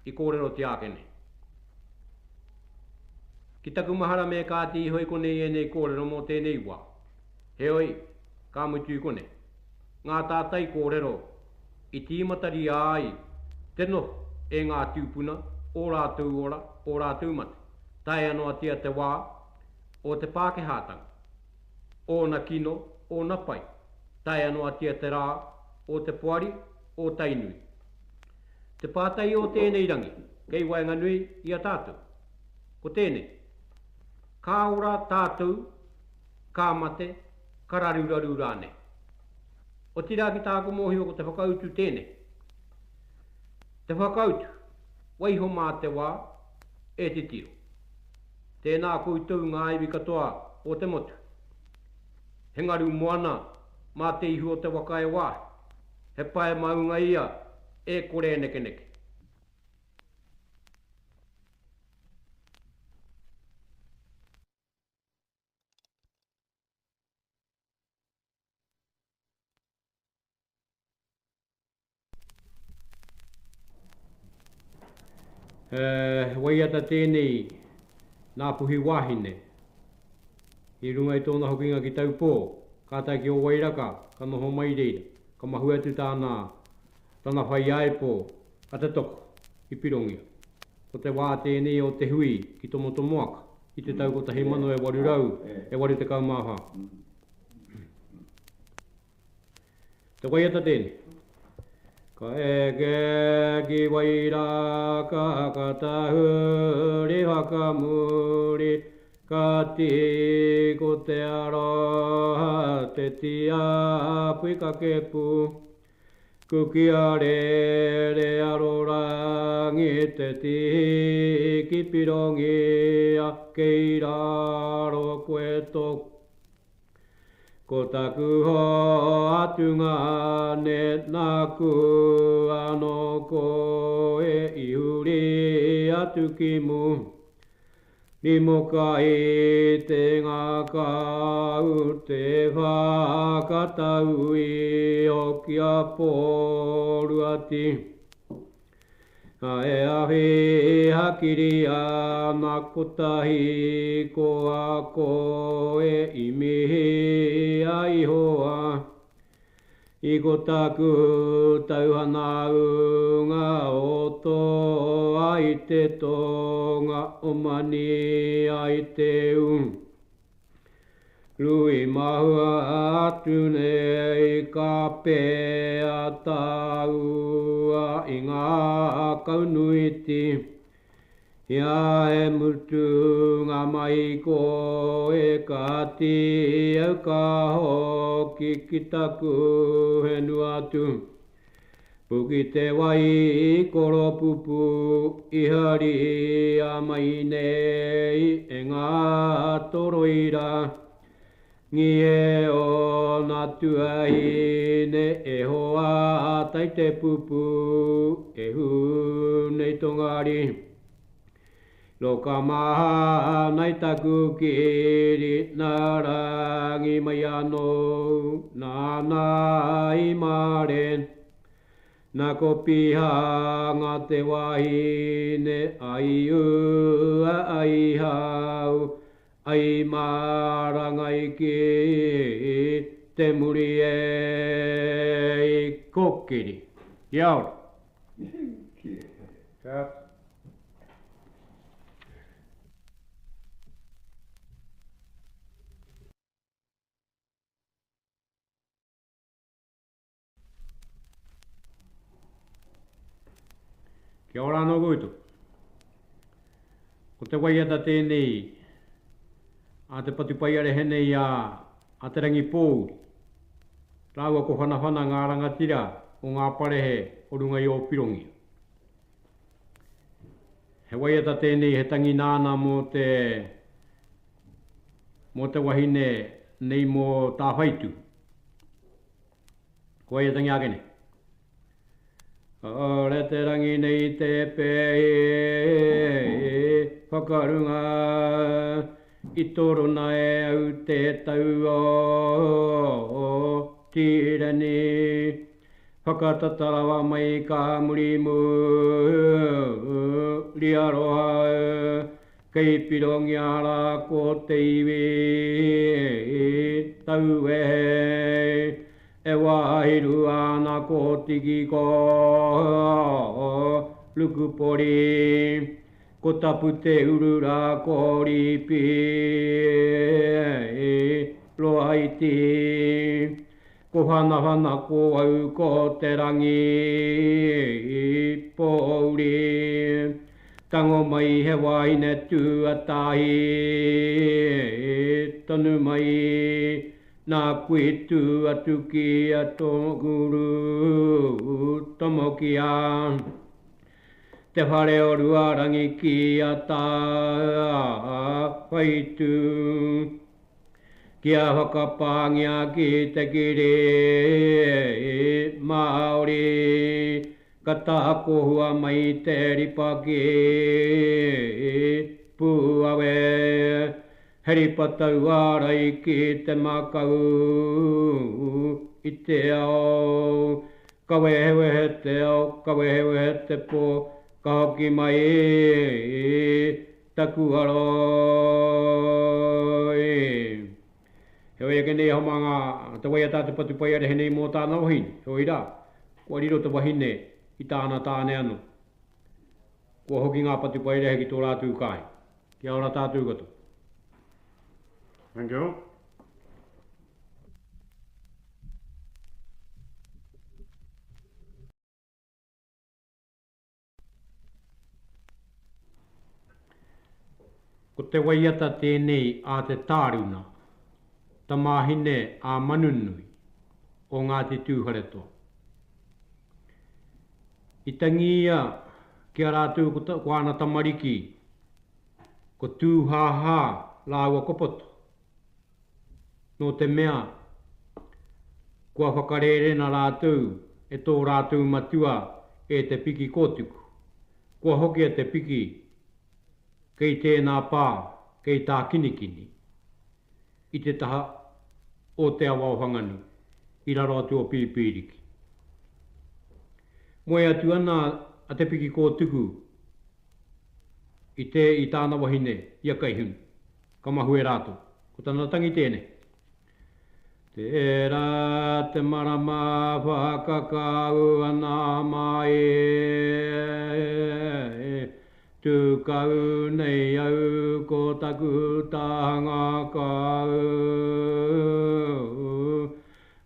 i kōrerotia ake nei. Ki taku mahara me kāti iho i konei ēnei kōrero mō tēnei wā. Heoi, ka mutu i konei. Ngā tātai kōrero i tīmataria ai te noho e ngā tūpuna, ō rātou ora, ō rātou mate, taea noatia te wā o te Pākehātanga, ōna kino, ōna pai, taea noatia te rā o te poari o Tainui. Te pātai o tēnei rangi kei waenganui i a tātou, ko tēnei, Ka ora tātou, ka mate, ka raruraru rānei? Otirā ki tāku mōhio ko te whakautu tēnei. Te whakautu, waiho mā te wā e titiro. Tēnā koutou ngā iwi katoa o te motu. He ngaru moana mā te ihu o te waka e wāhi. He pae maunga ia e kore e nekeneke. He waiata tēnei nā Puhiwahine. I runga i tōna hokinga ki Taupō, ka tae ki Ōwairaka, ka noho mai reira, ka mahue atu tāna, tana whaiāipo a Te Toko i Pirongia. Ko te wā tēnei o te hui ki Tomotomoaka i te tau 1884. Te waiata tēnei. Ka eke ki Wairaka, ka tahuri whakamuri, ka tī ko te aroha, te tiapu i kakepu. Kukia rere arorangi te tihi ki Pirongia, kei raro koe tōku. Ko taku hoa tungāne nāku anō koe i huri atu ki mu. Rimoka i te ngākau te whakatau iho ki a Pōruati. E awhi hakiri ana kotahi ko a koe i mihi a Ihowa. I ko taku tauhanaunga o toa i te tonga o Mania i te u. Rui mahua atu nei ka pea tāua i ngā kaunuiti. Ia e mutunga mai ko e kati au ka hoki ki taku whenua atu. Puki te wai koropupu i haria mai nei e ngā toroira. Ngi e ona tuahine e hoa tai te pupu e hu nei tongari. Loka maha nei taku kiri nā rangi mai anō nāna i maren. Nā ko Pihanga te wahine ai ua ai hau ai marangai ki te muri e kokiri. Kia ora. Ka. Kia ora anō koutou. Ko te waiata tēnei a te patupaiarehe nei a, a Te Rangipōuri rāua ko Whanawhana ngā rangatira o ngā parehe o runga i Ōpirongia. He waiata tēnei he tangi nāna mō te, mō te wahine nei mō Tāwhaitu. Ko wai e tangi ake nei? Kāore te rangi nei te pēhi whakarunga i torona e au te tau o Tīreni. Whakatata rawa mai ka muri muri aroha kei pirongia rā ko te iwi tauwehe. E wāhiru ana ko Tiki ko Rukupori, ko Tapu te uru rā ko Ripi Roaiti, ko Whanawhana ko au ko Te Rangi Pōuri, tango mai he wahine tuatahi tonu mai. Nāku i tū atu ki a tōku uru tomokia te whare o Ruarangi ki a Tāwhaitu kia whakapāngia ki te kiri Māori ka tākohua mai te ripa ki Pūawe. He ripa tauārai ki te makau i te ao. Ka wehewehe te ao, ka wehewehe te pō, ka hoki mai taku aro i. Heoi ake nei aho mā ngā te waiata a te patupaiarehe nei mō tāna wahine, heoi rā, kua riro te wahine i tāna tāne anō. Kua hoki ngā patupaiarehe ki tō rātou kāinga. Kia ora tātou katoa. Thank you. Ko te waiata tēnei a te Tāruna, tamāhine a Manunui o Ngāti Tūwharetoa. I tangi ia ki a rātou ko āna tamariki, ko Tūhāhā rāua ko Poto, nō te mea kua whakarērena rātou e tō rātou matua e Te Piki Kōtuku. Kua hoki a Te Piki kei tēnā pā, kei Tākinikini, i te taha o te awa o Whanganui, i raro atu o Pīpīriki. Moe atu ana a Te Piki Kōtuku i te i tāna wahine, i a Kaihunu. Ka mahue rātou. Ko tana tangi tēnei. Tērā te marama whakakau ana mai e, Tū kau nei au ko taku tāhanga kau.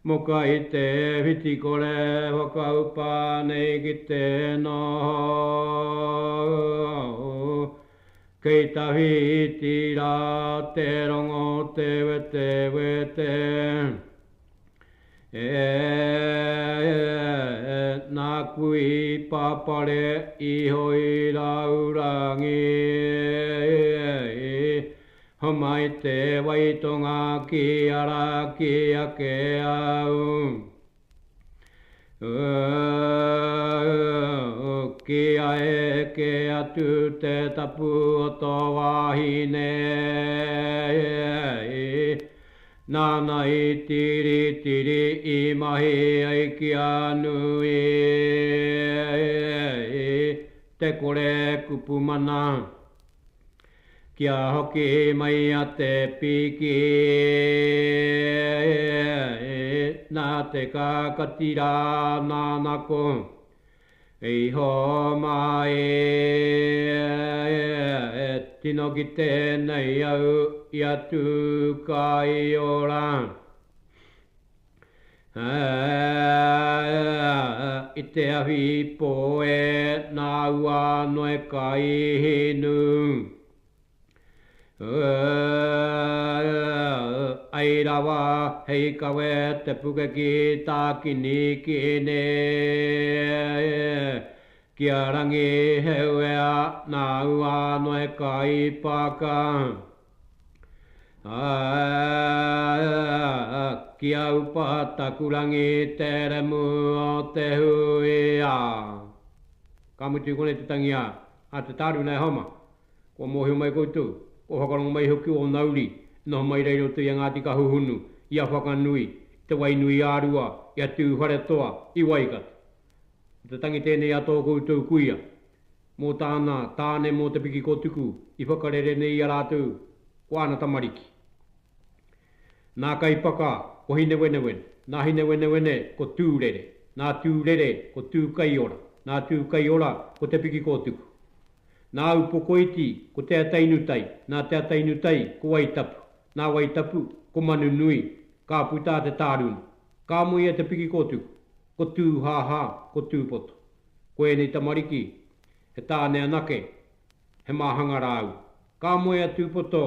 Moka i te whiti kore whakaupa nei ki te noho. Kei tawhiti rā te rongo te wetewete. E, nāku i papare iho i raurangi. Homai te waitonga ki ara ki ake au. Kia eke atu te tapu o tō wahine, nāna i tiritiri i mahi ai kia nui te kore kupu mana. Kia hoki mai a Te Piki, nā te kakati rā nāna ko i homai, tino kite nei au i a Tūkaiora. I te awhi pō e nāu anō e kai hinu. Ai rawa hei kawe te puke ki Tākinikini. Ki a Rangiheuea nāu anō e kai paka. Ā, ki au pa taku rangi te remu o te huia. Ka mutu i konei te tangi a, a te tāruna e Homa. Kua mōhio mai koutou, kua whakarongo mai hoki ōna uri, e noho mai rā i roto i a Ngāti Kahuhunu, i a Whakanui, i Te Wainui-ā-Rua, i a Tūwharetoa, i Waikato. Ko te tangi tēnei a tō koutou kuia. Mō tāna tāne mō Te Pikikotuku i whakarere nei i a rātou ko āna tamariki. Nā Kaipaka ko Hinewenewene, nā Hinewenewene ko Tūrere, nā Tūrere ko Tūkaiora, nā Tūkaiora ko Te Pikikotuku. Nā Upokoiti ko Te Atainutai, nā Te Atainutai ko Waitapu, nā Waitapu ko Manunui, ka puta a Te Tāruna. Ka moe a Te Pikikotuku, ko Tūhāhā, ko Tūpoto. Ko ēnei tamariki, he tāne anake, he māhanga rāua. Ka moe a Tūpoto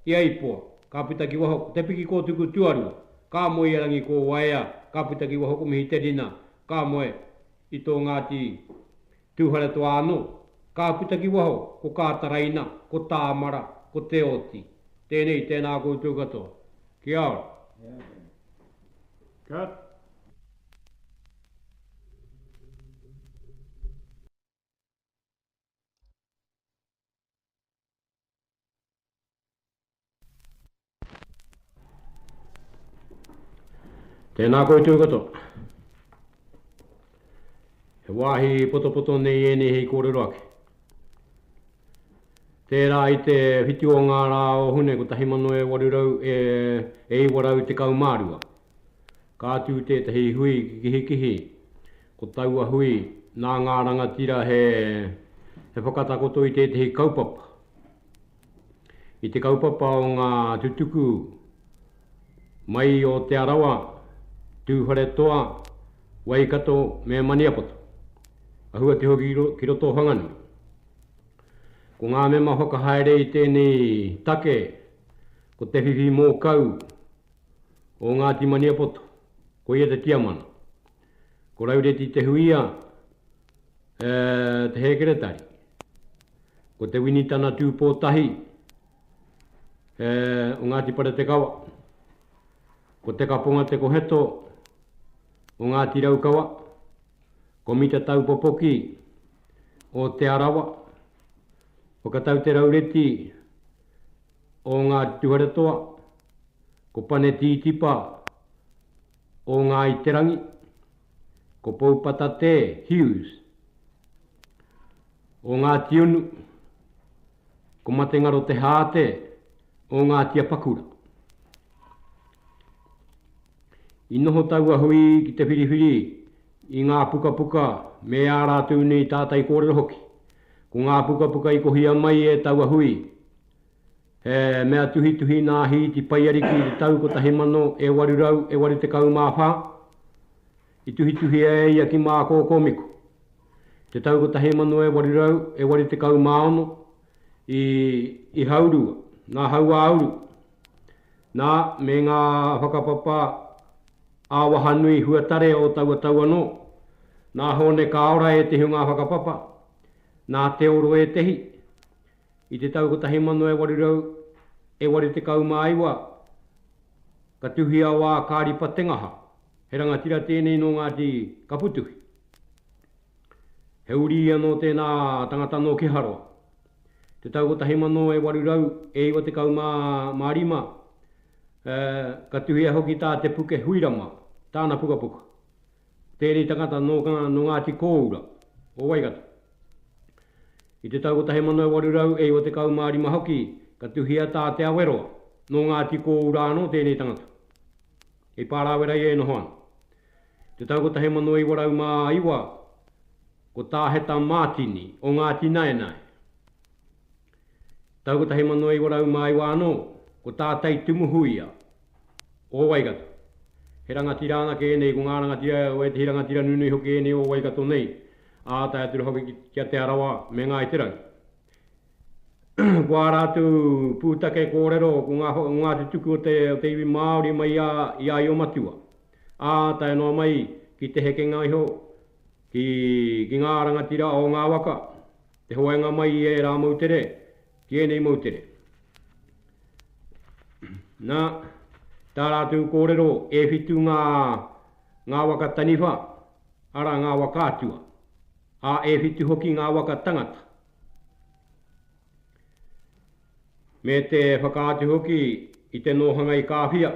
i a Ipoa, ka puta ki waho ko Te Piki Kōtuku tuarua, ka moe i a Rangikōwaea, ka puta ki waho ko Mihiterina, ka moe i tō Ngāti Tūwharetoa anō, ka puta ki waho ko Kātaraina, ko Tāmara, ko Te Oti. Tēnei, tēnā koutou katoa. Kia ora. Cut. Tēnā koutou katoa. He wāhi potopoto nei ēnei hei kōrero ake. Tērā i te whitu o ngā rā o Hune 1892, Ka tū tētahi hui ki Kihikihi, ko taua hui nā ngā rangatira he he whakatakoto i tētahi kaupapa. I te kaupapa o ngā tutuku mai o Te Arawa, Tūwharetoa, Waikato me Maniapoto. Ahu atu hoki ki roto o Whanganui. Ko ngā mema whakahaere i tēnei take ko Te Whiwhi Mōkau, o Ngāti Maniapoto, ko ia te tiamana. Ko Raureti Te Huia te hēkeretari. Ko Te Winitana Tūpōtahi o Ngāti Paretekawa. Ko Te Kaponga Te Koheto o Ngāti Raukawa. Ko Mita Taupopoki o Te Arawa. Whakatau Te Raureti o Ngāti Tuwharetoa, ko Pane Tītipa o Ngāi Te Rangi, ko Poupatatē Hughes o Ngāti Unu, ko Matengaro Te Hāte o Ngāti Apakura. I noho taua hui ki te whiriwhiri i ngā pukapuka me ā rātou nei tātai kōrero hoki. Ko ngā pukapuka i kohia mai e taua hui, he mea tuhituhi nā Hīti Paiariki i te tau 1884, i tuhituhia e ia ki Mākōkōmiko. I te tau 1886, i, i Haurua, nā Hauāuru, nā, me ngā whakapapa ā-wahanui huatare o taua tau anō. Nā Hōne Kāora ētehi o ngā whakapapa, nā Te Oro ētehi. I te tau 1889, ka tuhia wā Kāripa Te Ngaha, he rangatira tēnei nō Ngāti Kaputuhi. He uri ia nō tēnā tangata nō Keharoa. Te tau 1895, ka tuhia hoki tā Te Puke Huirama, tāna pukapuka. Tēnei tangata nō Ngāti Kōura, o Waikato. I te tau 1895 hoki, ka tuhia tā Te Aweroa, nō Ngāti Kōura anō tēnei tangata. Kei Pārāwera ia e noho ana. I te tau 1909, ko tā Heta Mātini o Ngāti Naenae. Tau 1909 anō, ko tā Tai Tumuhuia o Waikato. He rangatira anake ēnei, ko ngā rangatira, ko ētehi rangatira nunui hoki ēnei o Waikato nei, ā, tae atu rā hoki ki a Te Arawa me Ngāi Te Rangi. Ko ā rātou pūtake kōrero, ko ngā, ngā tutuku o te, o te iwi Māori mai i a, i a Iomatua, ā, tae noa mai ki te hekenga iho, ki, ki ngā rangatira o ngā waka, te hoenga mai i ērā moutere, ki ēnei moutere. Nā, tā rātou kōrero, e whitu ngā, ngā waka taniwha, arā ngā waka atua, ā, e whitu hoki ngā waka tangata. Me te whakaatu hoki i te nōhanga i Kāwhia,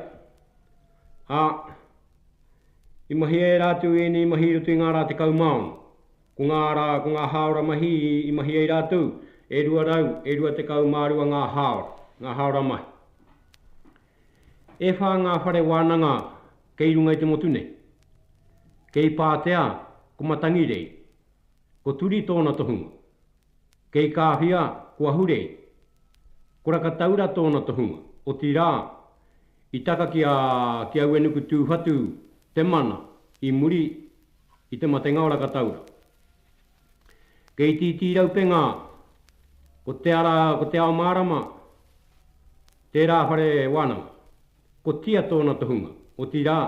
ā, i mahia e rātou ēnei mahi i roto i ngā rā 16. Ko ngā rā, ko ngā hāora mahi i mahi ai rātou, e 200, e 22 ngā hāora, ngā hāora mahi. E whā ngā whare wānanga kei runga i te motu nei. Kei Pātea, ko Matangirei, ko Turi tōna tohunga. Kei Kāwhia, ko Ahurei, ko Rakataura tōna tohunga, otirā, i taka ki a, ki a Uenuku Tūwhatu te mana i muri i te matenga o Rakataura. Kei Tītīraupenga, ko te ara, ko te ao mārama, tērā whare wānanga. Ko Tia tōna tohunga, otirā,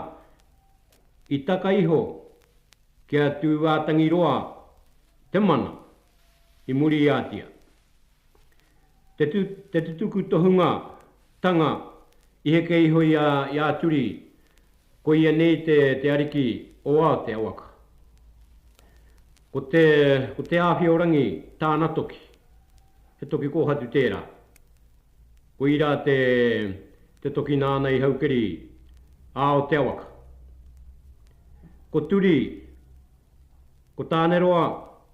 i taka iho ki a Tūātangiroa te mana i muri i a Tia. Te, te tutuku tohunga tanga i heke iho i a, i a Turi, ko ia nei te, te ariki o Aotea waka. Ko te, ko Te Āwhiorangi tāna toki. He toki kōhatu tērā. Koirā te, te toki nāna i haukeri a Aotea waka. Ko Turi, ko Tāneroa,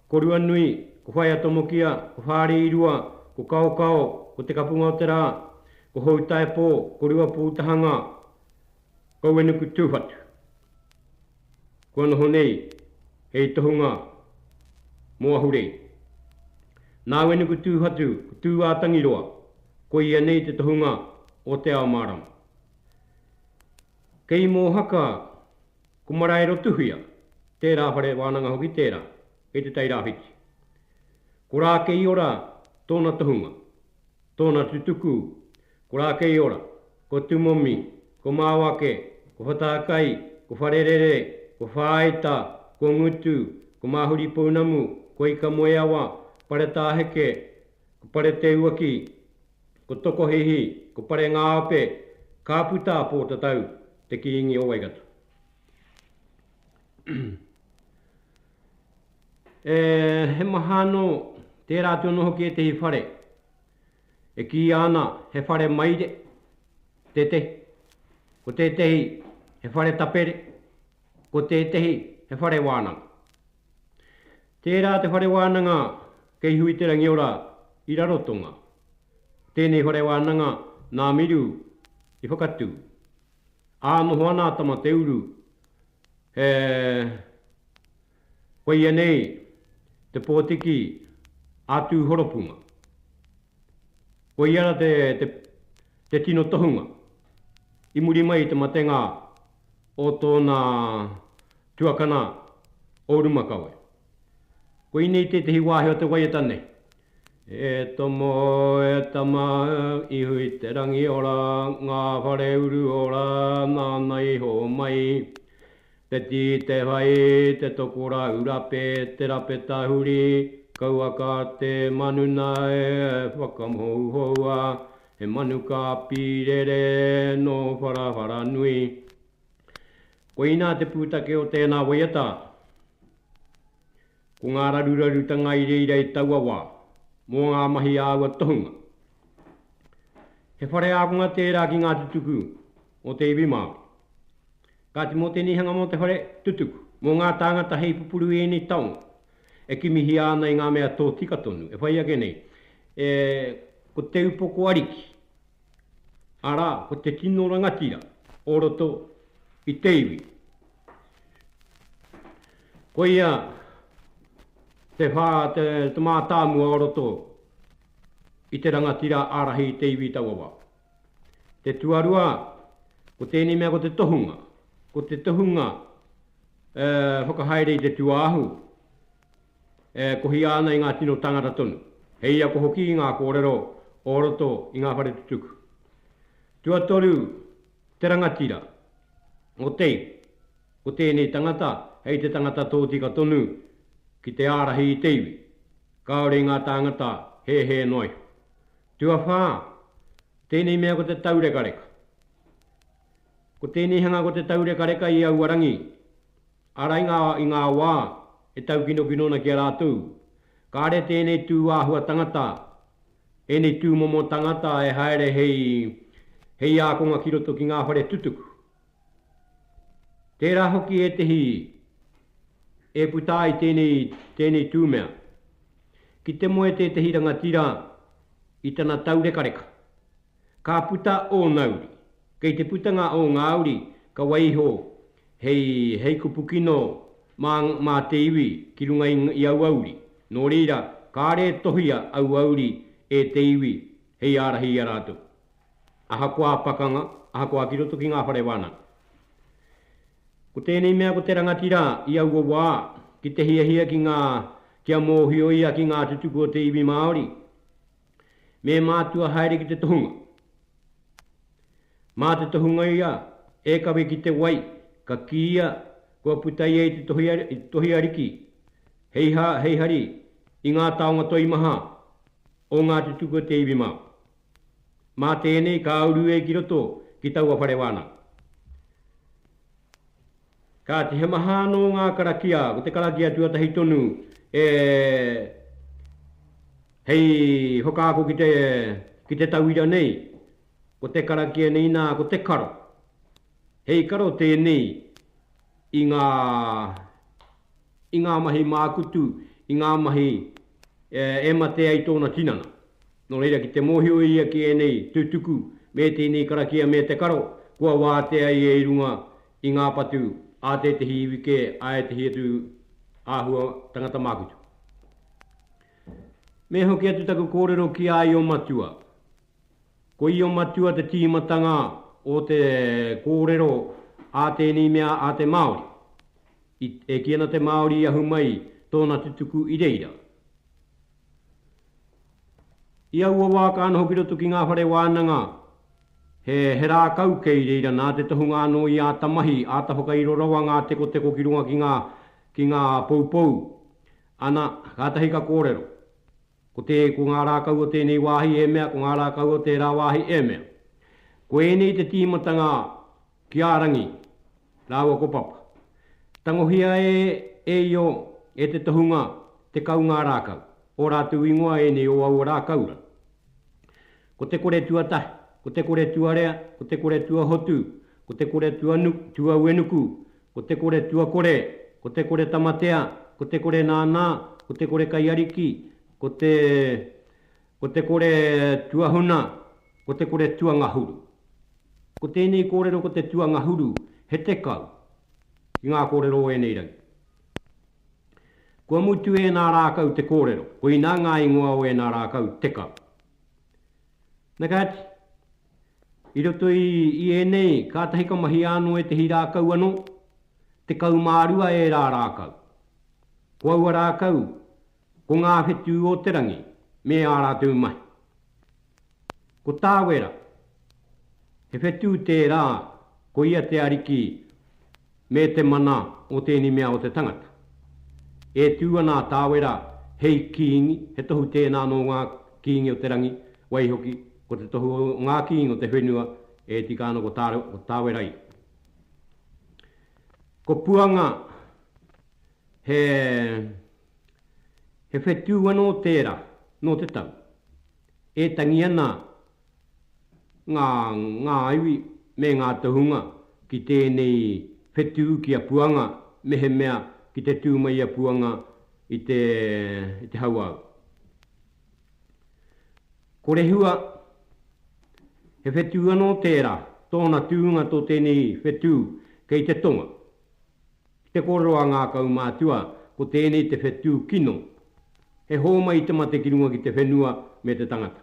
ko Ruanui, ko Whaea-tomokia, ko Whāriirua, ko Kaokao, ko Te Kapunga-o-te-rā, ko Houtaepō, ko Ruapūtahanga, ko Uenuku-tūwhatu. Kua noho nei hei tohunga mō Ahurei. Nā Uenuku-tūwhatu ko Tūātangiroa, ko ia nei te tohunga o Te Ao Mārama. Kei Mōhaka Ko Maraerotuhia, tērā whare wānanga hoki tērā, kei Te Tairāwhiti. Ko Rākeiora tōna tohunga, tōna tutuku, ko Rākeiora, ko Tumomi, ko Māwake, ko Whatākai, ko Wharerere, ko Whāita, ko Ngutu, ko Māhuripounamu, ko Ikamoeawa, Paretāheke, ko Pareteuaki, ko Tokohihi, ko Parengāope, ka puta a Pōtatau, te Kīngi o Waikato. E, he maha anō, tērā atu anō hoki ētehi whare e kīia ana he whare maire tētehi, ko tētehi he whare tapere, ko tētehi he whare wānanga. Tērā te whare wānanga kei Huiterangiora i Rarotonga. Tēnei whare wānanga nā Miru i whakatū. Ā, noho ana a Tamateuru, he, koia nei te pōtiki a Tūhoropunga. Koia ra te, te, te tino tohunga i muri mai i te matenga o tōna tuakana o Rumakawe. Koinei tētehi wāhi o te waiata nei. E tomo, e tama, ihu i te rangi ora, ngā whare uru ora, nāna i hōmai. Te tī, te whai, te tokora urape, te rape tahuri, kauaka te manu nā e whakamōuhoua, he manu ka pīrere nō Wharawharanui. Koinā te pūtake o tēnā waiata. Ko ngā rarurarutanga i reira i taua wā, mō ngā mahi a aua tohunga. He whare ākonga tērā ki ngā tutuku o te iwi Māori. Kāti mō tēnei hanga mō te whare tutuku, mō ngā tāngata hei pupuru i ēnei taonga, e kimihia ana i ngā mea tōtika tonu, e whai ake nei, e, ko Te Upoko Ariki, arā, ko te tino rangatira o roto i te iwi. Koia te whā, te, te mātāmua o roto i te rangatira ārahi i te iwi i taua wā. Te tuarua, ko tēnei mea ko te tohunga. Ko te tohunga e whakahaere i te tūāhu, e kohia ana i ngā tino tangata tonu. Hei ako hoki i ngā kōrero o roto i ngā whare tutuku. Tuatoru, te rangatira o te iwi. Ko tēnei tangata hei te tangata tōtika tonu ki te ārahi i te iwi, kāore i ngā tāngata hēhē noa iho. Tuawhā, tēnei mea ko te taurekareka. Ko tēnei hanga ko te taurekareka i aua rangi, arā i ngā, i ngā wā e taukinokino ana ki a rātou. Kāre tēnei tū āhua tangata, ēnei tūmomo tangata e haere hei, hei ākonga ki roto ki ngā whare tutuku. Tērā hoki ētehi e puta ai tēnei, tēnei tū mea. Ki te moe tētehi rangatira i tana taurekareka, ka puta ōna uri. Kei te putanga o ngā uri ka waiho hei, hei kupu kino mā, mā te iwi ki runga i, i aua uri. Nō reira, kāre e tohia aua uri e te iwi hei ārahi i a rātou. Ahakoa pakanga, ahakoa ki roto ki ngā whare wānanga. Ko tēnei mea ko te rangatira i aua wā, ki te hiahia ki ngā, kia mōhio ia ki ngā tutuku o te iwi Māori, me mātua haere ki te tohunga. Mā te tohunga ia e kawe ki te wai, ka kīia kua puta ia i te tohi, tohi ariki, hei ha, hei hari i ngā taonga toimaha o ngā tutuku o te iwi Māori. Mā tēnei ka uru e ki roto ki taua whare wānanga. Kāti, he maha anō ngā karakia, ko te karakia tuatahi tonu e hei whakaako ki te, ki te tauira nei, ko te karakia nei nā, ko te karo. Hei karo tēnei i ngā, i ngā mahi mākutu, i ngā mahi e mate ai tōna tinana. Nō reira, ki te mōhio ia ki ēnei tutuku me tēnei karakia me te karo, kua wātea ia i runga i ngā patu a tētehi iwi kē, a ētehi atu āhua tangata mākutu. Me hoki atu taku kōrero ki a Io Matua. Ko Io Matua te tīmatanga o te kōrero a tēnei mea a te Māori. I, e kī ana te Māori i ahu mai tōna tutuku i reira. I aua wā ka noho ki roto ki ngā whare wānanga, he, he rākau kei reira nā te tohunga anō i āta mahi, āta whakairo rawa ngā tekoteko ki runga ki ngā, ki ngā poupou. Ana, kātahi ka kōrero. Ko te, ko ngā rākau o tēnei wāhi e mea, ko ngā rākau o tērā wāhi e mea. Ko ēnei te tīmatanga ki a Rangi rāua ko Papa. Tangohia e, e Io, e te tohunga, 10 ngā rākau. Ō rātou ingoa ēnei o aua rākau rā. Ko te kore tuatahi, ko te kore tuarea, ko te kore tuahotu, ko te kore tuanu, tuauenuku, ko te kore tuakore, ko te kore tamatea, ko te kore nānā, ko te kore kaiariki, ko te, ko te kore tuahuna, ko te kore tuangahuru. Ko tēnei kōrero ko te tuangahuru, he tekau ki ngā kōrero o ēnei rangi. Kua mutu ēnā rākau te kōrero, koinā ngā ingoa o ēnā rākau tekau. Na kāti, i roto i, i ēnei, kātahi ka mahia anō ētehi rākau anō, 12 ērā rākau. Ko aua rākau, ko ngā whetū o te rangi, me ā rātou mahi. Ko Tāwera, he whetū tērā, ko ia te ariki me te mana o tēnei mea o te tangata. E tū ana a Tāwera hei kīngi, he tohu tēnā nō ngā kīngi o te rangi, waihoki, ko te tohu o ngā kīngi o te whenua e tika ana ko Tāwera ia. Ko Puanga, he, he whetū anō tērā nō te tau. E tangi ana ngā, ngā iwi me ngā tohunga ki tēnei whetū ki a Puanga mehemea ki te tū mai a Puanga i te, i te hauāuru. Ko Rehua, he whetū anō tērā, tōna tūnga tō tēnei whetū kei te tonga. Ki te kōrero a ngā kaumātua, ko tēnei te whetū kino, he hōmai i te mate ki runga ki te whenua me te tangata.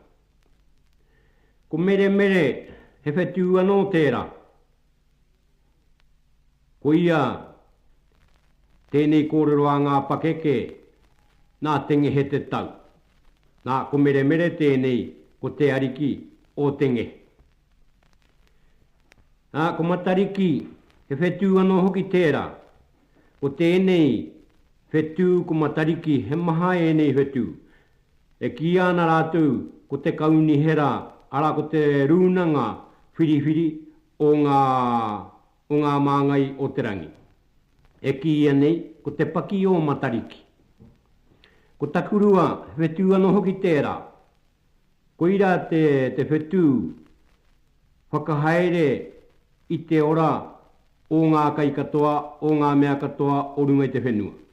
Ko Meremere, he whetū anō tērā. Koia tēnei kōrero a ngā pakeke, nā Te Ngehe te tau. Nā, ko Meremere tēnei, ko te ariki o Te Ngehe. Ā, ko Matariki, he whetū anō hoki tērā. Ko tēnei whetū ko Matariki, he maha ēnei whetū. E kīia ana rātou ko te kaunihera, arā ko te rūnanga whiriwhiri o ngā, o ngā māngai o te rangi. E kīia nei ko te paki o Matariki. Ko Takurua, he whetū anō hoki tērā. Koirā te, te whetū whakahaere i te ora o ngā kai katoa, o ngā mea katoa o runga i te whenua.